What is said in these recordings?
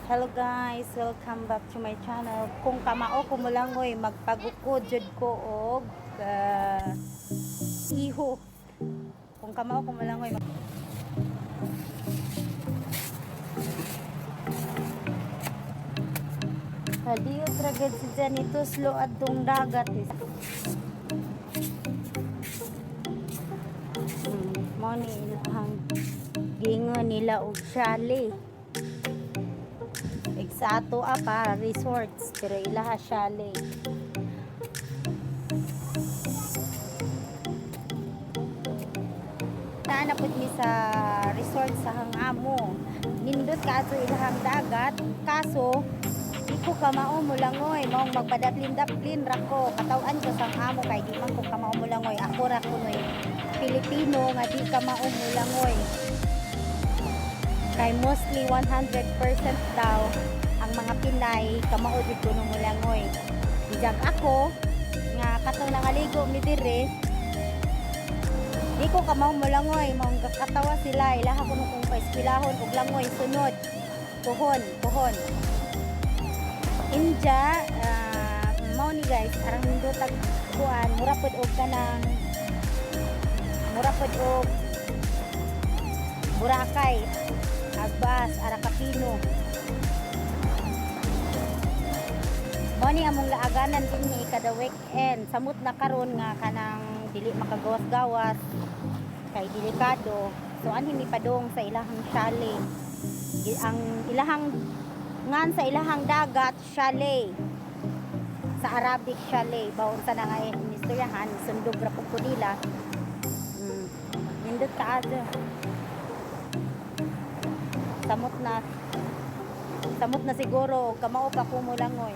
Hello guys, welcome back to my channel. Kung kamao ko mulangoy, magpagukod jud ko og iho. Kung kamao ko mulangoy, Hadiyo traged si Janito slow adtong dagat eh. Mo ni ilahang giingon nila og chalet. Sa ato pa resorts, pero ilaha chalet. Naa na pud mi sa resort sa Hangamo. Nindot kaso ilahang dagat, kaso di ko kamao mulangoy, maong magpadaplin-daplin ra ko. Kataw-an ko sang amo kay di man ko kamao mulangoy. Ako ra kunoy Pilipino nga di kamao mulangoy. Kay mostly 100% daw ang mga Pinay kamao jud kuno mulangoy. Bijag ako nga katong nangaligo mi dire, di ko kamao mulangoy, maong katawa sila, ilaha kuno kung paeskwelahon og langoy sunod. Puhon, puhon. Inja, mao ni guys, arang nindotag kuan, mura pod og kanang mura pod og Boracay, Agbas, Aracapino. Mao ni among laaganan dinhi kada weekend. Samot na karon nga kanang dili makagawas-gawas kay delikado. So anhi mi padung sa ilahang chalet. Ang ilahang ngan sa ilahang dagat, chalet. Sa Arabic, chalet. Baon sa na nga istoryahan, sundog ra pud ko nila. Nindot kaayo. Samot na. Samot na siguro kamao pa ko mulangoy.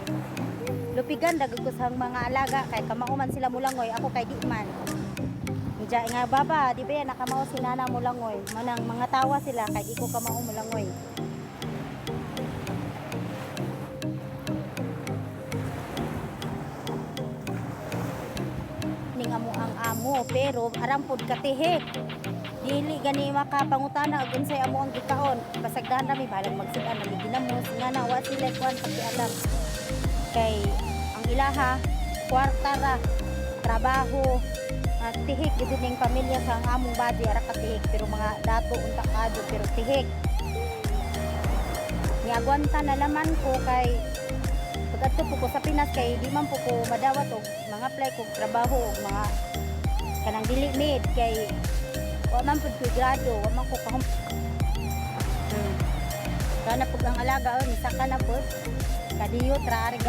Lupigan dagag ko sa mga alaga kay kamao man sila mulangoy, ako kay di man. Diya nga baba, di ba yan nakamao si nana mulangoy. Manang mga tawa sila kay di ko kamao mulangoy. Ning amo ang amo pero aram pud katihik. Dili gani makapangutana og unsay amo ang gikaon. Pasagdahan ra mi, bahalag magsudan na ginamos nga na wa sila kuan pakialam. Kay ang ilaha kwarta ra, trabaho, at tihik gid ning pamilya sa ang among body ara katihik, pero mga dato unta kadto pero tihik. Niagwanta na laman ko kay pag-adto po ko sa Pinas kay di man po ko madawat og mga apply kog trabaho og mga kanang dili made kay wa man pud ko grado, wa man ko kahum. Kana pud ang alaga oh, misaka na pud. Kadiyot ra ari ga.